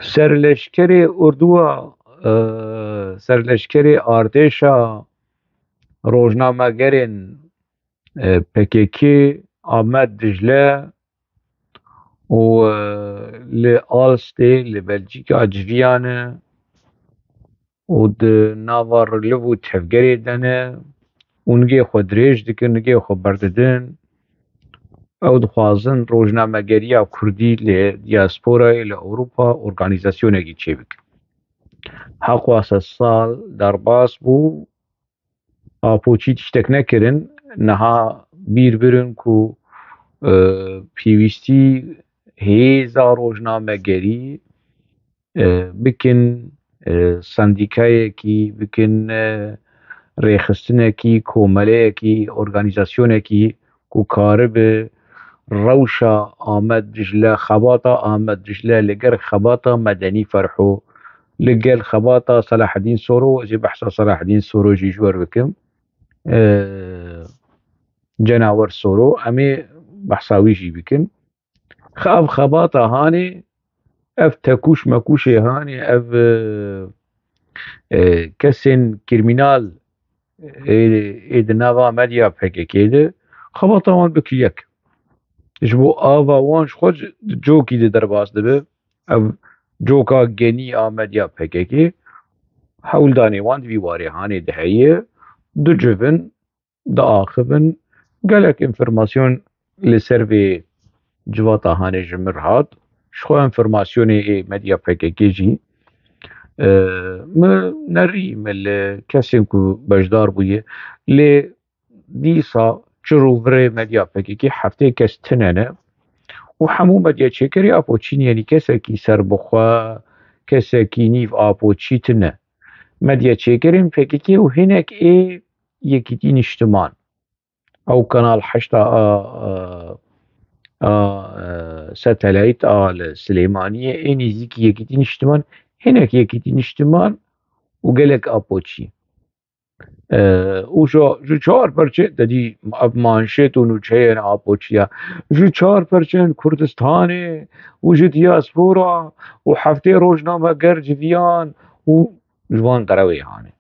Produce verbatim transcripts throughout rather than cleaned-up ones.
Serleşkerê orduwa, e, serleşkerê artêşa rojnamegerên, e, P K K Amed Dicle û, e, li Alstê, li Belçîka civiyane û di nava riliv û tevgerê de ne û nigê xwe dirêj dikin, nigê xwe berdidin. Ew dixwazin rojnamegeriya kurdî li diasporayê, li Ewropa organîzasyonekî çêbikin. Heqwa sed sal derbas bû, Apoçî tiştek nekirin. Niha bîr birin ku, e, pêwîstî hêza rojnamegerî, e, bikin, e, sendîkayekî, bikin, e, rêxistinekî, komeleyekî, organîzasyonekî ku karibe rewşa Amed Dicle, xebata Amed Dicle li gel xebata Medenî Ferho, li gel xebata Selahedîn Soro, ez ê behsa Selahedîn Soro jî ji we re bikim. E, Cenawer Soro, em ê behsa wî jî bikin. Xe-, ev xebata hanê, ev tekûş mekûşê hanê, ev, e, e, kesên krîmînal ê, ê di nava medya P K K de, xebata wan bike yek. Ji bo ava wan ji xwe c-, cokî de derbas dibe. Ev coka genî a medya P K K, hewldanê wan di vî warê hanê de heye, dicivin, diaxivin. Gelek înformasyon li ser vê civata hanê ji min re hat. Ji xwe înformasyonê ê medya P K K jî, e, min nerî, min li kesên ku beşdar bûye, lê dîsa çir û virê medya P K K heftê kes tine ne û hemû medya çêkerê Apoçî ne, yanî kesekî serbixwe, kesekî nîv Apoçî tine. Medya çêkerên P K K û hinek ê Yekîtî Niştiman. Ew Kanal heşt a, a, a, a, e, Satellite a li Silêmaniyê, ê nêzîkî Yekîtî Niştiman, hinek Yekîtî Niştiman û gelek Apoçî. E, û ji, ji çar perçe, te dî ev manşet û nûçeyên Apoçiya, ji çar perçeyên Kurdistanê û ji diaspora û heftê rojnameger civiyan û ji van derewê hanê.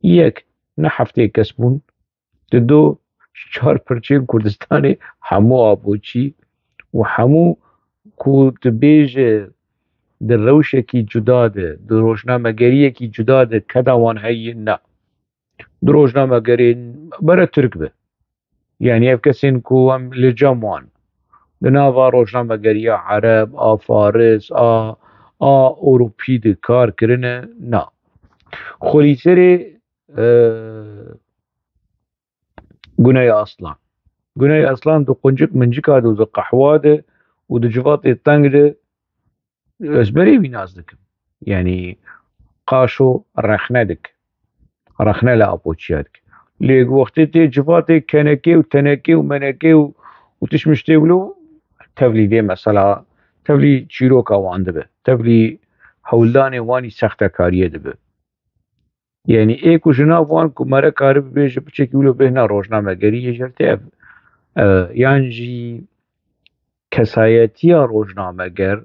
Yek, ne heftê kes bûn, di do, ji çar perçeyên Kurdistanê hemû Apoçî û hemû ku dibêje di rewşekî cuda de, di rojnamegeriyekî cuda de keda wan heye, na. Di rojnamegerên bere Tirk be. Yanî ev kesên ku em li cem wan di nava rojnamegeriya Ereb, a Faris, a, a Ewropî de kar kirine, na. Xwelîserê, e, Guney Aslan. Guney Aslan di quncik mincika de û di qehwa de û di civatê teng de, ez berê wî nas dikim. Yanî qaşo rexne dik. Rexne li Apoçiya dik. Lê wextê tê civatê kenekê û tenekê û menekê û, û tişmiştê wilo, tevlî vê mesela, tevlî çîroka wan dibe. Tevlî hewldanê wanî sextekariyê dibe. Yanî ê ku ji nav wan ku mere karibe bêje piçekî wilo bêhna rojnamegerî yê jêr tê ev, e, yan jî kesayetiya rojnameger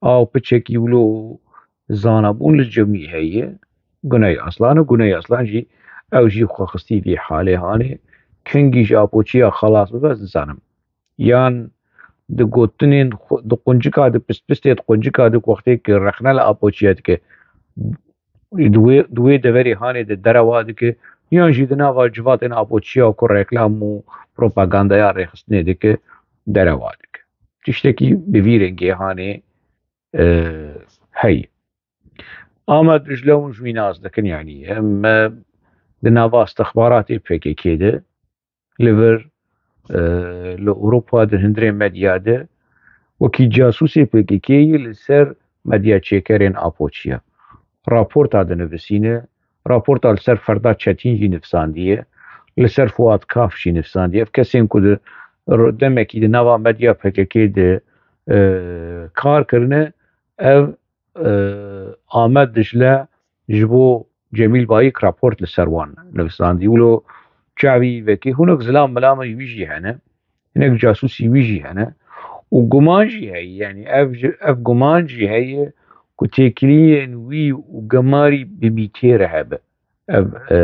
a piçekî wilo zanabûn li cem wî heye, Guney Aslan û Guney Aslan jî ew jî xwe xistî vî halê hanê, kengî ji Apoçiya xelas bibe, ez nizanim. Yan di gotinên xwe, di quncika de, pistpistê di quncika de, wextê ku rexne li Apoçiya dike, di wê, di wê deverê hanê de derewa dike, yan jî di nava civatên Apoçiya ku reklam û propagandaya rêxistinê dike, derewa dike. Tiştekî bi vî rengê hanê, e, heye. Amed Dicle hûn ji wî nas dikin, yanî em, e, di nava istixbaratê P K K de, li vir, e, li Ewropa, di hundirê medya de, wekî casûsê P K K yê li ser medya çêkerên Apoçiya. Raporta dinivîsîne, raporta li ser Ferda Çetîn jî nivîsandiye, li ser Fuat Kaf jî nivîsandiye. Ev kesên ku di r-, demekî di nava medya P K K de, e, kar kirine, ev, e, Amed Dicle ji bo Cemîl Bayik raport li ser wan nivîsandî. Wilo çavî vekî hinek zilam milamên wî jî hene, hinek casûsî wî jî hene û guman jî heye, yanî ev ji, ev guman jî heye ku têkiliyên wî û gemarî bi mîtê re hebe. Ev, e,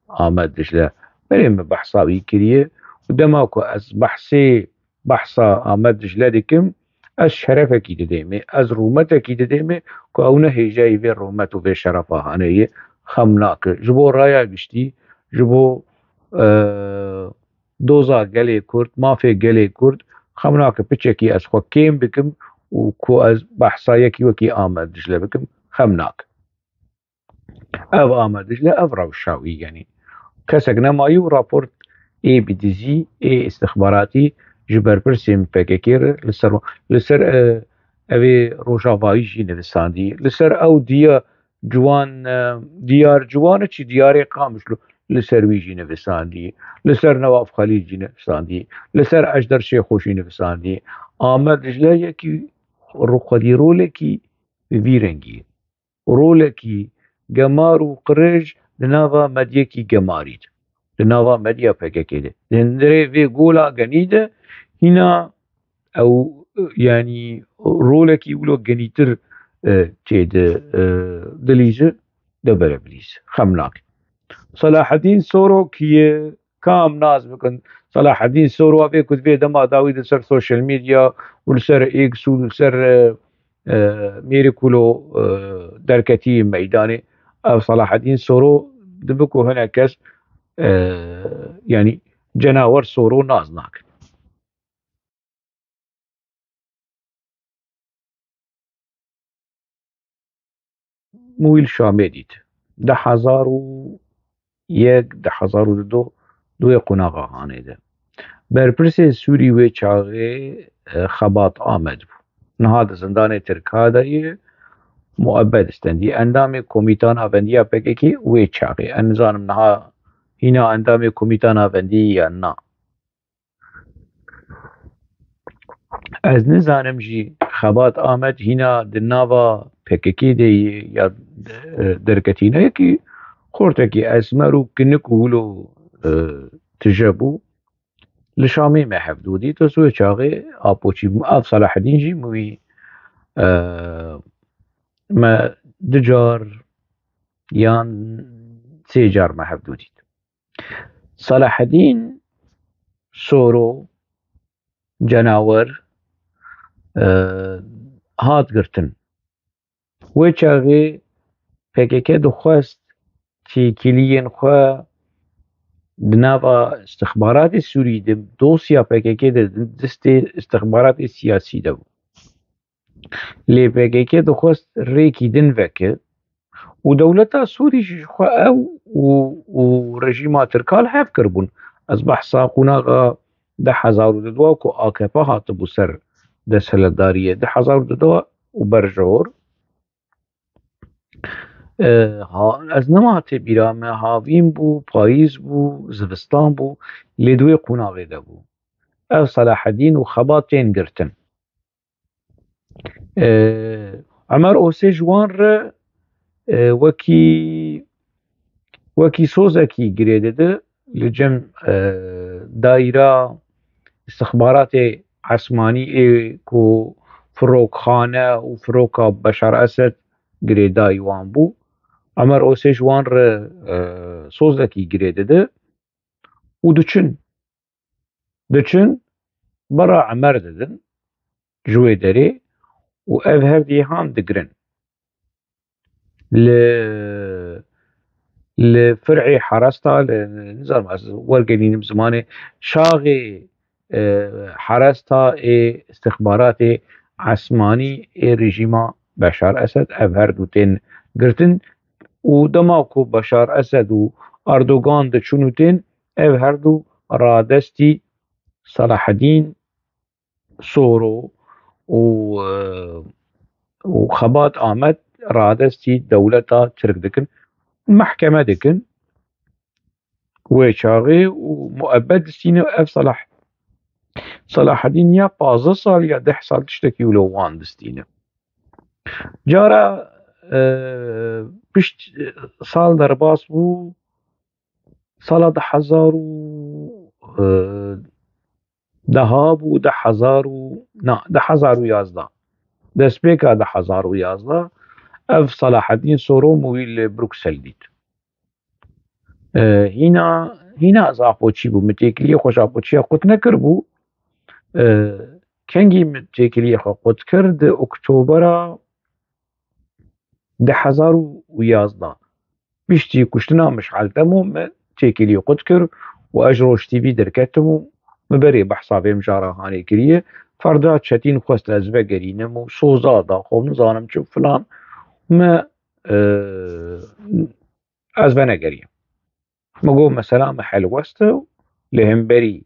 Amed Dicle. Berê min behsa wî kiriye û dema ku ez behsê, behsa Amed Dicle dikim, ez şerefekî didêmê, ez rûmetekî didêmê ku ew ne hêjayî vê rûmet û vê şerefa hanê ye, xem nake. Ji bo raya giştî, ji bo, e, doza gelê Kurd, mafê gelê Kurd, xem nake piçekî ez xwe kêm bikim û ku ez behsa yekî wekî Amed Dicle bikim, xem nake. Ev Amed Dicle, ev rewşa wî, yanî kesek nemayî û raport ê bi dizî, ê istixbaratî ji berpirsên P K K re li ser, li ser, e, evê Rojavayî jî nivisandî. Li ser ew diya ciwan, e, diyar ciwan e çi diyarê Qamişlo li ser wî jî nivisandî. Li ser Newaf Xelîl jî nivisandî. Li ser Ejder Şêxo jî nivisandî. Amed Dicle yekî ro-, xwedî rolekî bi vî rengî ye. Rolekî gemar û qirêj di nava medyekî gemarî de, di nava medya P K K de, di hundirê vê gola genî de hîna ew, yanî rolekî wilo genîtir, e, tê de, e, dilîze, de bere bilîze. Xem nake. Selahedîn Soro kî ye? Kam nas bikin? Selahedîn Soro, vê ku vê dema dawî di ser sosyal medya û li ser X û li ser, e, e, mêrik wilo, e, derketî meydanê. Ev Selahedîn Soro dibe ku hinek kes, e, yanî cenawer Soro nas nakin. Min wî li Şamê dît. Du hezar û yek, du hezar û du, di wê qonaxa hanê de. Berpirsê Sûrî wê çaxê, e, Xebat Amed bû. Niha di zindanê Tirka de ye, muebbet stendî. Endamê Komîta Navendiya P K K wê çaxê. Ez nizanim niha hîna endamê Komîta Navendiyê ya na. Ez nizanim jî Xebat Amed hîna di nava P K K de ye ya, e, derketî ne, yekî xortekî esmer û kinik û wilo, e, tije bû. Li Şamê me hevdû dît, ez wê çaxê Apoçî bûm. Ev Selahedîn jî min wî, e, me du car yan sê car me hevdû dît. Selahedîn Soro, cenawer, e, hat girtin. Wê çaxê P K K dixwest têkiliyên xwe di nava istixbaratê Sûrî de, dosya P K K de, di destê istixbaratê siyasî de bû. Lê P K K dixwest rêkî din veke û dewleta Sûrî jî ji xwe ew û, û rejîma Tirka li hev kiribûn. Ez behsa qonaxa du hezar û du ku A K P hatibû ser desthilatdariyê, du hezar û du û berjor. E, ha, ez nema tê bîra me, havîn bû, payîz bû, zivistan bû, lê di wê qonaxê de bû. Ev Selahedîn û Xebat tên girtin. E, Emer Osê ji wan re, e, wekî, wekî sozekî girê dide li cem, e, dayîra istixbaratê esmanî ê ku firokxane û firoka Beşar Esed girêdayî wan bû. Emer Osê ji wan re, e, sozekî girê dide û diçin. Diçin, bera Emer didin ji wê derê û ev her dî han digirin. Li, li fir'ê Heresta, li, nizanim ez wergerînim zimanê, çaxê, e, Heresta ê istixbaratê esmanî ê rejîma Beşar Esed, ev her du tên girtin û dema ku Beşar Esed û Erdogan diçûn û tên, ev her du radestî Selahedîn Soro û, e, û Xebat Amed radestî dewleta Tirk dikin, mehkeme dikin wê çaxê û muebbet distîne. Ev Salah, Selahedîn ya pazdeh sal ya deh sal tiştekî wilo wan distîne. Cara, e, pişt sal derbas bû, sala du hezar û, e, deha bû, du hezar û, na, du hezar û yazdeh. Destpêka du hezar û yazdeh, Ev Selahaddîn Sorom wî li Bruksel dît. E, hîna, hîna ez Apoçî bû. Min têkiliyê xwe ji Apoçiya qut nekiribû. E, kengî min têkiliyê xwe qut kir? Di Oktobera du hezar û yazdeh. Piştî kuştina Mişal Demo min têkiliyê qut kir û ez ji Roj T V derketim û min berê behsa vê mijara hanê kiriye. Ferda Çetîn xwest ez vegerînim û soza da xwe nizanim çi filan. Me, e, ez venegeriyim. Min got, mesela me helwest e li hemberî,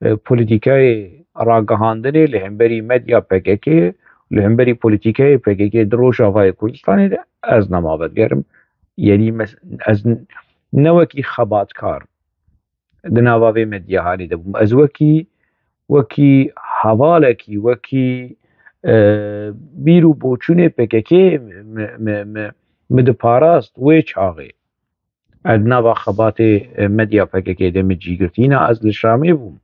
e, polîtîkayê ragihandinê, li hemberî medya P K K, li hemberî polîtîkayê P K K di Rojavayê Kurdistanê de ez nema vedigerim. Yanî mes-, ez n-, ne wekî xebatkar di nava vê medya hanê de bûm. Ez wekî, wekî hevalekî, wekî, e, bîr û boçûnê P K K mi, mi, mi, mi diparast wê çaxê. Ez di nava xebatê, e, medya P K K de min cî girt. Hîna ez li Şamê bûm.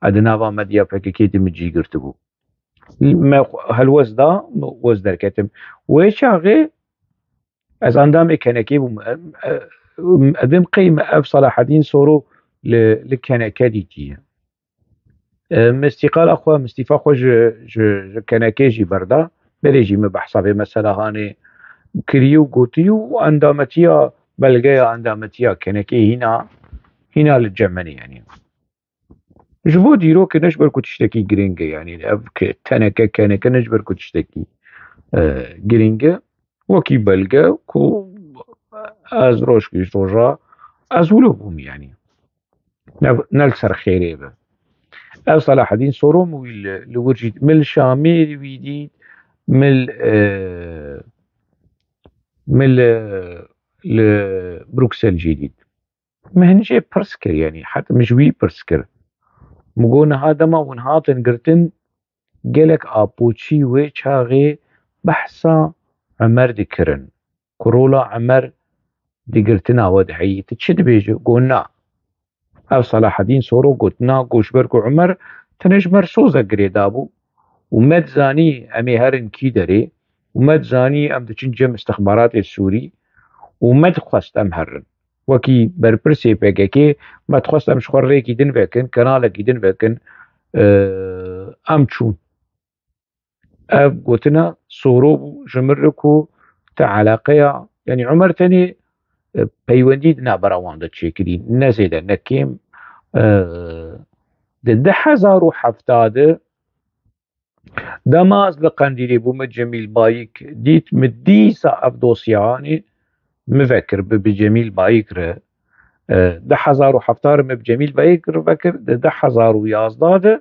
Ez di nava medya P K K de min cî girtibû. Me xwe helwest da, min wez derketim. Wê çaxê ez endamê kenekê bûm. Em, e, em, edim qey me ev Selahaddîn Soro li, li keneke dîtiye. E, min îstîqala xwe, min îstîfa xwe ji, ji, ji kenekê jî berda. Berê jî min behsa vê mesela hanê kirî û gotî û endametiya, belgeya endametiya kenekê hîna, hîna li cem min e, yanî. Ji bo dîrokê ne ji ber ku tiştekî girîng e, yanî ev ke-, teneke, keneke ne ji ber ku tiştekî, e, girîng e. Wekî belge ku ez rojkî ji roja ez wilo bûm, yanî. Ne, ne li ser xêrê be. Ev Selahaddîn Soro min wî li, li wir jî, min li Şamê wî dît, min, e, min li, li Bruksel jî dît. Min hin jê pirs kir, yanî heta min ji wî pirs kir. Min got, niha dema hûn hatin girtin, gelek Apoçî wê çaxê behsa Umer dikirin. Ku rola Umer di girtina we de heye, tu çi dibêjî? Got, na. Ev Selahaddîn Soro got, na, got, ji ber ku Umer tenê ji me re soza girêdabû û me dizanî em ê herin kî derê û me dizanî em diçin cem istixbaratê Sûrî û me dixwest em herin. Wekî berpirsê P K K me dixwest em ji xwe rêkî din vekin, kenalekî din vekin, e, em çûn. Ev gotina Soro bû ji min re ku te eleqeya, yanî Umer tenê, e, peywendî di navbera wan de çêkirî, ne zêde ne kêm. E, di du hezar û hevdeh de dema ez li Qendîlê bûme, Cemîl Bayik dît, min dîsa ev dosya anî, min vekir bi, bi Cemîl Bayik re. E, du hezar û hevdeh re min bi Cemîl Bayik re vekir, di du hezar û yazdeh de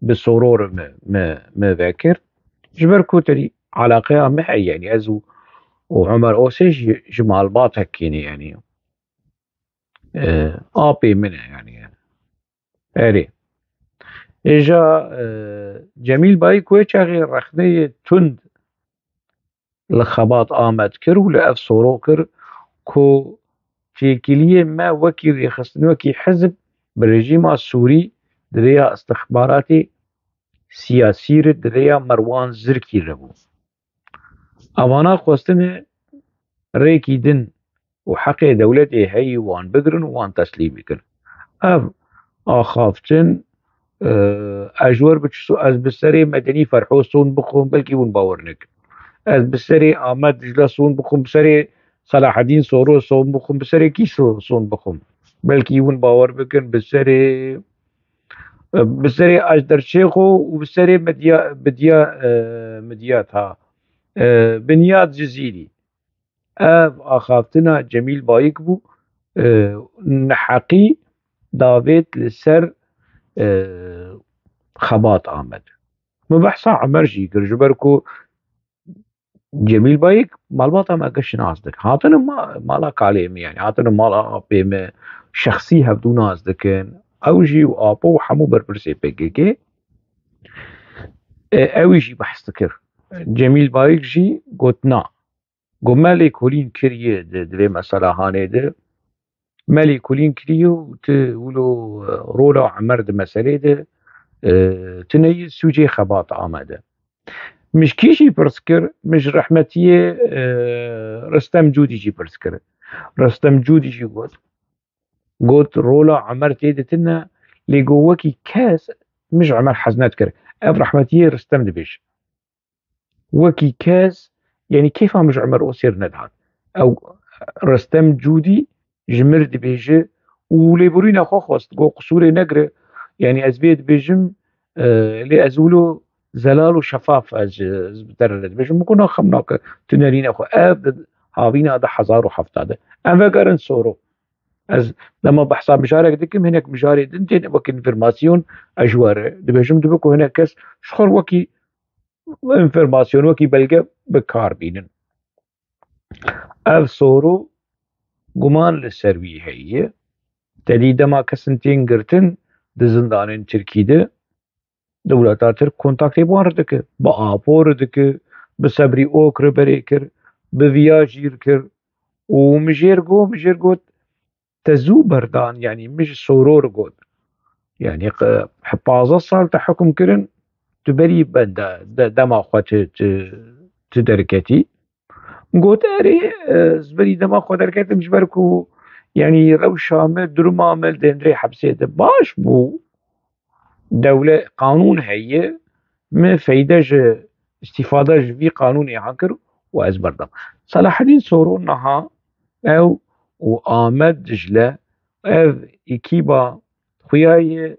bi Soro re min, min, min vekir. Ji ber ku terî eleqeya min heye, yanî ez û, û Umer Osê jî ji malbatekê ne, yanî, e, apê min e, yanî. Erê. Îja, e, Cemîl Bayik wê çaxê rexneyê tund li Xebat Amed kir û li ev Soro kir ku têkiliyê me wekî rêxistin, wekî hizb bi rejîma Sûrî di rêya istixbaratê siyasî re, di rêya Merwan Zirkî re bû. Evana xwestine rêkî din û heqê dewletê heyî wan bigirin û wan teslîm bikin. Ev axaftin, e, ez ji wer biçû-, ez bi serê Medenî Ferho son bixwim, belkî hûn bawer nekin. Ez bi serê Amed Dicle son bixwim, bi serê Selahaddîn Soro son bixwim, bi serê kî so-, son bixwim? Belkî hûn bawer bikin, bi serê, e, bi serê Ajder Çêxo û bi serê Medya-, Bidya-, e, Midyat ha, e, Binyat Cizîrî. Ev axaftina Cemîl Bayik bû, e, neheqî davêt li ser, e, Xebat Amed. Min behsa Umer jî kir, ji ber ku Cemîl Bayik malbata me giş nas dikin. Hatine ma-, mala kalê min, yanî hatine mala apê min, şexsî hevdû nas dikin. Ew jî û apo û hemû berpirsê P K K. E, ew jî behs dikir. Cemîl Bayik jî got na. Got me lêkolîn kiriye di, di vê mesela hanê de. Me lêkolîn kiriye û tu wilo, e, rola Umer di meselê de, e, tu neyê sûcê Xebat Amed e. Min ji kî jî pirs kir? Min ji rehmetiyê, e, Ristem Cûdî jî pirs kir. Ristem Cûdî jî got, got, rola Emer tê de tune, lê got, wekî kes min ji Emer hez nedikir. Ev rehmetiyê Ristem dibêje. Wekî kes, yanî kêfa min ji Emer Osêr nedihat. Ew Ristem Cûdî ji mir dibêje û lêborîna xwe xwest, got, qisûrê negire. Yanî ez vê dibêjim, e, lê ez wilo zelal û şefaf ez ji, ez bi te re dibêjim. Min got, na xem nake, tu nerîne xwe. Ev di havîna du hezar û heft de. Em vegerin Soro. Ez dema behsa mijarek dikim, hinek mijarê din tên wek înformasyon ez ji we re dibêjim, dibe ku hinek kes ji xwe wekî înformasyon, wekî belge bi kar bînin. Ev Soro guman li ser wî heye. Te dî dema kesin tên girtin di zindanên Tirkî de, dewleta Tirk kontaktê bi wan re dike. Bi Apo re dike, bi Sebrî Ok re berê kir, bi Viya jî re kir. Û min jê re got, min jê re got, te zû berdan, yanî min ji Soro re got. Yanî qe-, pazdeh sal te hukm kirin, tu berî benda, de-, dema xwe tu, tu, tu derketî. Got, erê, e, ez berî dema xwe derketim ji ber ku, yanî rewşa me, duruma me li dendrê hepsê de baş bû. Dewlet, qanûn heye, min feyde ji, îstîfade ji vî qanûnê han kir û ez berdam. Selahedîn Soro niha ew û Amed Dicle, ev ekîba xuya ye,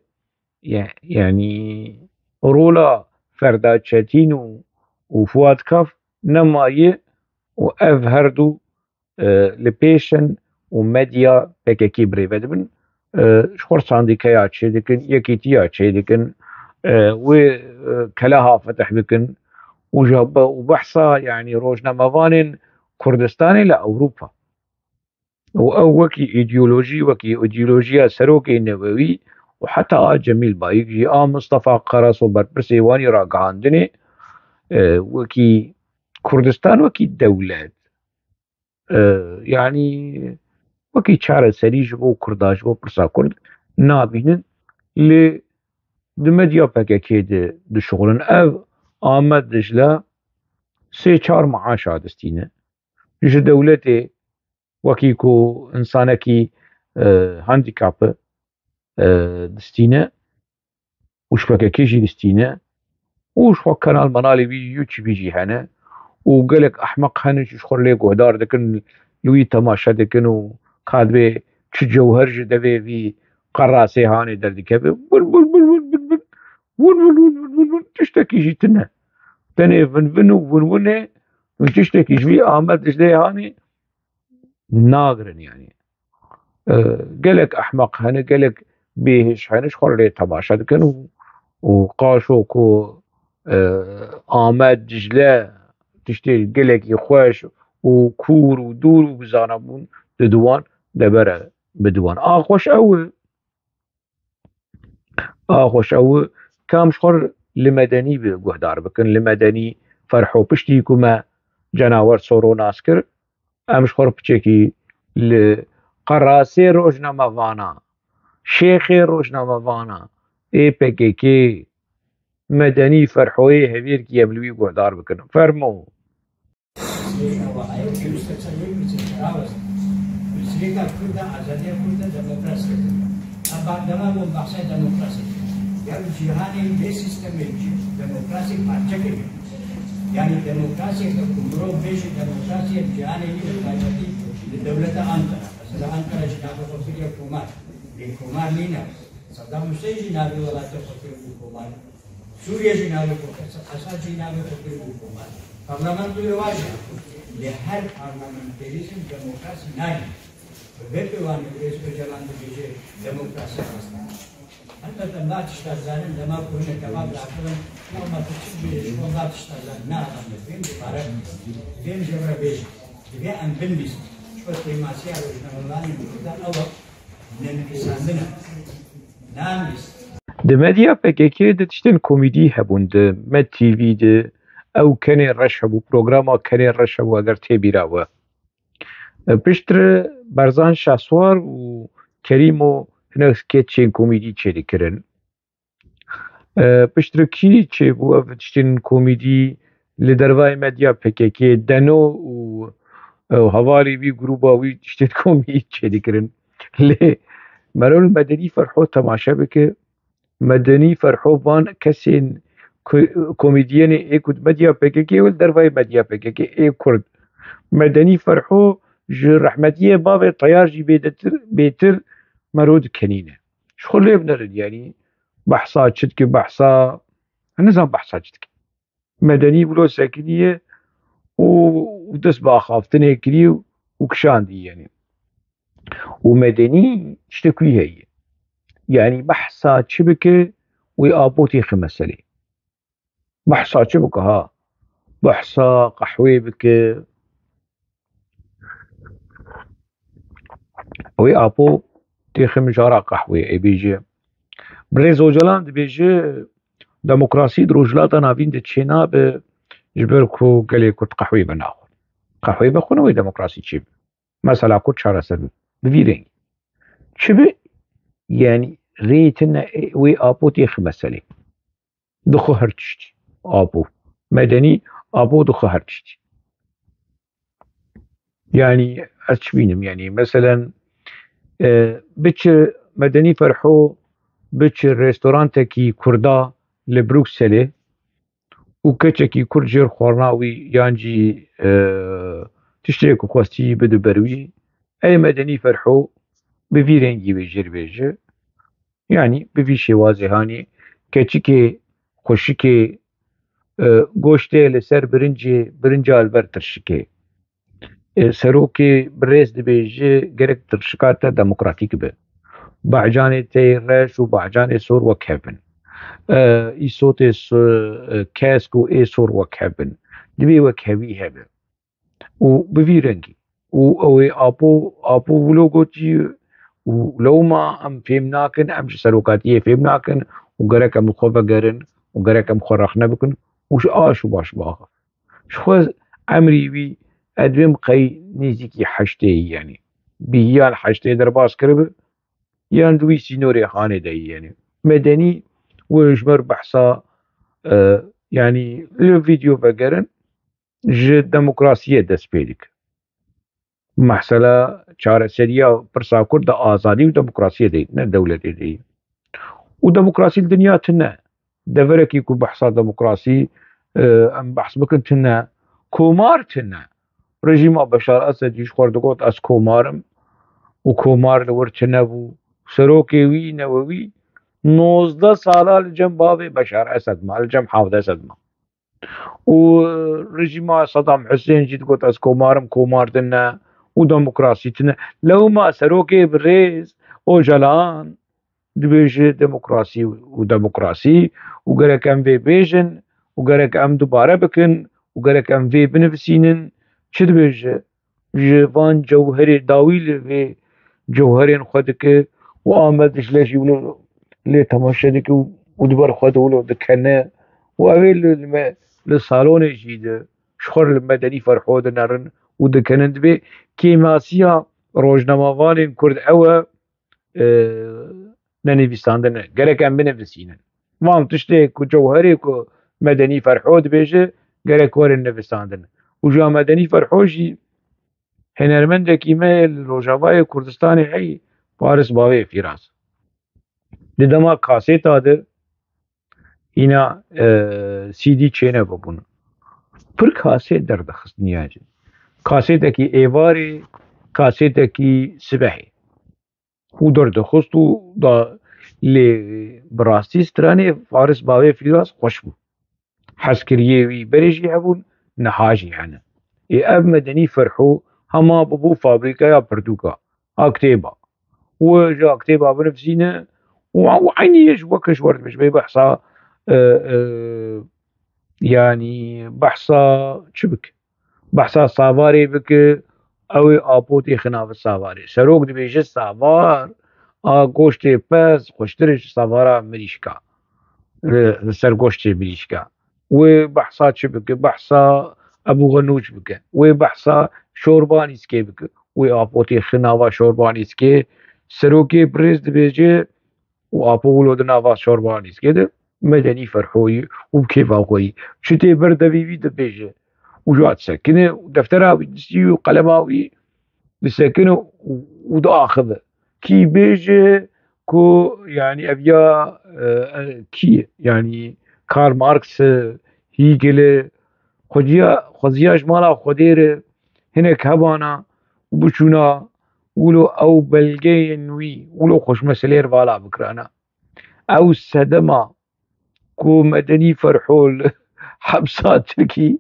ye-, yanî rola Ferda Çetîn û, û Fuat Kaf nemaye û ev her du, e, li pêş in û medya P K K birêve dibin. E, ji xwe sandîkeya çêdikin, yekîtiya çêdikin, e, wê, e, keleha fetih bikin û ji be-, û behsa, yanî rojnamevanên Kurdistanê li Ewropa. Û ew wekî îdeolojî, wekî îdeolojiya serokê Newewî û heta a Cemîl Bayik jî, a Mistefa Karaso berpirsê wanî ragihandinê, e, wekî Kurdistan, wekî dewlet, e, yanî wekî çareserî ji bo Kurda, ji bo pirsa Kurd nabînin. Lê di medya P K K de dişuxulin. Ev Amed Dicle sê çar maaşa distîne. Ji dewletê wekî ku însanekî, e, handîkap e, e, distîne û ji P K K jî distîne û ji xwe kanal manalê wî YouTube jî hene û gelek ehmeq hene ji xwe lê guhdar dikin, li wî temaşe dikin û ka dibê çi cewher ji devê vî qerasê hanê derdikeve. Win, win, win, win, win, win. Win, win, win, win, win, win. Tiştekî jî tune. Tenê vin, vin û win, winê, tiştekî ji vî Amed Dicleyê hanê nagirin, yanî. E, gelek ehmeq hene, gelek bêhiş hene, ji xwe lê temaşe dikin û, û qaşo ku, e, Amed Dicle tiştê gelekî xweş û kûr û dûr û bizana bûn, didin wan, debere bidin wan. A xweş ew e. A xweş ew kam ji xwe li medenî bi guhdar bikin, li medenî ferho piştî ku me cenawer Soro nas kir, em ji xwe piçekî li qerasê rojnamevana, şêxê rojnamevana, ê P K K, medenî ferhoyê hevêrkî em li wî guhdar bikin. Fermo. Sirêka Kurd e, azadiya Kurd e, demokrasî ye. Em ba-, dema bûn behsa demokrasî. Ya cîhanê bê sîstemê cî-, demokrasî parçe kiriye. Yanî demokrasiyeke ku mirov bêje demokrasiyê cîhanê yî li taybetî li dewleta Ankara. Mesela Ankara jî navê xwe kiriye komar. Lê komar nîne. Saddam Hussein jî navê welatê xwe kiribû komar. Sûriye jî navê xwe, Esad jî navê xwe kiribû komar. Parlamentoyê wa jî. Lê her parlamenterîzm demokrasî nayê. Bi vê pêwanê Birêz Ocalan dibêje demokrasî rast e. Elbette em va tişta zanin, dema ku hine teva diaxirin, ama tu çi dibêje ji xwe va tişta zanin. Na, em li vêm dibare, vêm jê re bêjin. Divê em binivîsin. Ji xwe kêmasiya rojnamevanên Kurdan ew e, nenivîsandin e. Nanivîs. Di medya P K K de tiştên komîdî hebûn, di Med T V de ew Kenê Reş hebû, programa Kenê Reş hebû, eger tê bîra we. Piştre Berzan Şahswar û Kerîmo hinek skeçên komîdî çêdikirin. E, piştre kî çêbû ev tiştên komîdî, li dervayê medya P K K, Deno û, û hevalê wî, grûba wî tiştê komî çêdikirin. Lê mero li Medenî Ferho temaşe bike, Medenî Ferho van kesên ku-, komedyenê ê ku di medya P K K û li dervayê medya P K K ê Kurd. Medenî Ferho ji rehmetiyê bavê Teyar jî bêdetir, bêtir mero dikenîne. Ji xwe lê binerin, yanî behsa çi dike, behsa, nizam behsa çi dike. Medenî wilo sekiniye û, û dest bi axaftinê kiriye û kişandiye, yanî. Û Medenî tiştek wî heye. Yanî behsa çi bike, wê Apo têxe meselê. Behsa çi bike ha? Behsa qehwê bike. Wê Apo têxe mijara qehwê, ê bêje. Birêz Ocalan dibêje, demokrasî di Rojhilata Navîn de çênabe, ji ber ku gelê Kurd qehwê venaxwin. Qehwê vexwin, wê demokrasî çêbe. Mesela Kurd çareser be. Bi vî rengî. Çi be? Yanî rê tune, e, wê Apo têxe meselê. Dixwe her tiştî. Apo. Medenî, Apo dixwe her tiştî. Yanî ez çi bînim, yanî meselen, e, biçe Medenî Ferho, biçe restorantekî Kurda li Brukselê û keçekî Kurd jêr xwarina wî yan jî, e, tiştê ku xwestî bide ber wî, ey Medenî Ferho bi vî rengî wê jêr bêje. Yanî bi vî şêwazê hanî keçikê, xweşikê, e, goştê li ser birincê, birinca li ber tirşikê. E, serokê birêz dibêje gerek tirşika te demokratîk be. Bahcanê te yê reş û bahcanê sor wek hev bin. E, îsotê s-, e, kesk û ê sor wek hev bin. Divê wekhevî hebe. Û bi vî rengî. Û ew ê Apo, Apo wilo gotî û lewma em fêm nakin, em ji serokatiyê fêm nakin û gerek em li xwe vegerin û gerek em xwe rexne bikin û ji aş û baş biaxivin. Ji xwe emrî wî, ez dibêm qey nêzîkî heştê ye, yanî bî yan heştê derbas kiribe, yan di wî sînorê hanê de ye, yanî Medenî wê ji ber behsa, e, yanî li vîdeo vegerin, ji demokrasiyê dest pê dike. Mesela çareseriya pirsa Kurd di azadî û demokrasiyê de ye, ne dewletê de ye. Û demokrasî li dinya tune. Deverekî ku behsa demokrasî, e, em behs bikin, tune. Komar tune. Rejîma Beşar Esed jî ji xwe digot, ez komar im. Û komar li wir tune bû. Serokê wî, newewî, nozdeh sala li cem bavê Beşar Esed ma, li cem Hafid Esed ma. Û rejîma Sedam Husên jî digot, ez komar im, komar tune û demokrasî tune. Lewma serokê birêz Ocalan dibêje demokrasî û demokrasî û gerek em vê bêjin û gerek em dubare bikin û gerek em vê binivîsînin. Çi dibêje? Ji van cewherê dawî li vê cewherên xwe dike û Amed Dicle jî wilo lê temaşe dike û, û di ber xwe de wilo dikene û ew ê li, li me, li salonê jî de ji xwe re li Medenî Ferho dinerin û dikenin. Divê kêmasiya rojnamevanên Kurd ew e, e, nenivîsandin e. Gerek em binivîsînin. Van tiştê ku cewherê ku Medenî Ferho dibêje, gerek werin nivîsandin. Û ji ya Medenî Ferho jî hênermendekî me li Rojavayê Kurdistanê hey Faris Bavê Fîraz. Di dema kasêta de hîna, e, C D çênebûbûn. Pir kasêt derdixist dinya jî. Kasêtekî êvarê, kasêtekî sibehê. Û derdixist û da lê bi rastî stranê Faris Bavê Fîraz xweş bû. Hezkiriyê wî berê jî hebûn, niha jî hene. Ê ev Medenî Ferho hema bibû fabrîkaya pirtûka, a kitêba. Û ji a kitêba binivîsîne û, û eynî yê ji weke ji wer dibêje, bê behsa, e, e, yanî behsa çi bike? Behsa Savarê bike, ew ê Apo têxe navê Savarê. Serok dibêje Savar a goştê pez xweştir e ji Savara mirîşka. Li, li ser goştê mirîşka. Wê behsa çi bike? Behsa Ebû Xenûç bike. Wê behsa Şorbanîskê bike. Wê Apo têxe nava Şorbanîskê. Serokê birêz dibêje û Apo wilo di nava Şorbanîskê de. Medenî Ferhoyî û bi kêfa xwe yî. Çi tê ber devê wî dibêje û ji wa disekine û deftera wî distî û qelema wî disekine û, û diaxive. Kî bêje ku, yanî, ev ya, e, e, kî ye? Yanî Karl Marx e, Hegel e, xweziya, xweziya ji mala Xwedê re hinek hebana û biçûna, wilo ew belgeyên wî, wilo xweş meseleyê re vala bikirana. Ew sedema ku Medenî Ferho li hepsa Tirkî,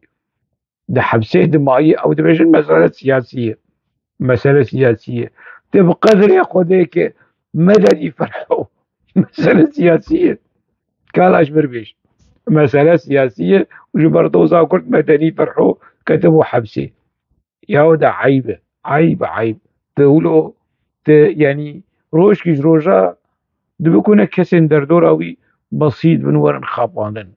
di hepsê dimayî, ew dibêjin mesele siyasî ye. Mesele siyasî ye. Te bi qedrê Xwedê ke Medenî Ferho mesele siyasî ye. Kala ji mir bêj. Mesele siyasî ye û ji ber doza Kurd Medenî Ferho ketibû hepsê. Ya da eyb e. Eyb, eyb. Te wilo, te, yanî, rojkî ji roja dibikune kesên derdora wî besît bin werin xapandin.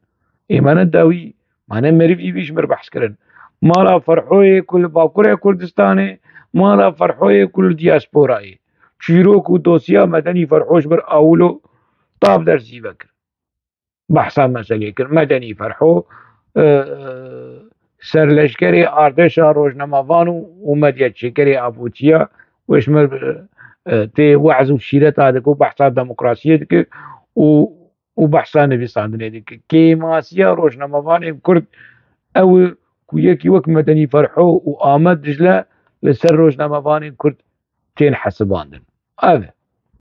Ê me ne dawî, me ne merivî wî ji mir behs kirin. Mala Ferhoyê ku li Bakurê Kurdistanê, mala Ferhoyê ku li diasporayê. Çîrok û dosya Medenî Ferho ji mir awilo tav dersî vekir. Behsa meselê kir. Medenî Ferho, e, e, serleşkerê artêşa rojnamevan û, û medya çêkerê Apotiya, wê ji mir, e, e, tê wez û şîreta dike û behsa demokrasiyê dike û, û behsa nivîsandinê dike. Kêmasiya rojnamevanên Kurd ew e ku yekî wek Medenî Ferho û Amed Dicle li ser rojnamevanên Kurd tên hesibandin. Ev e.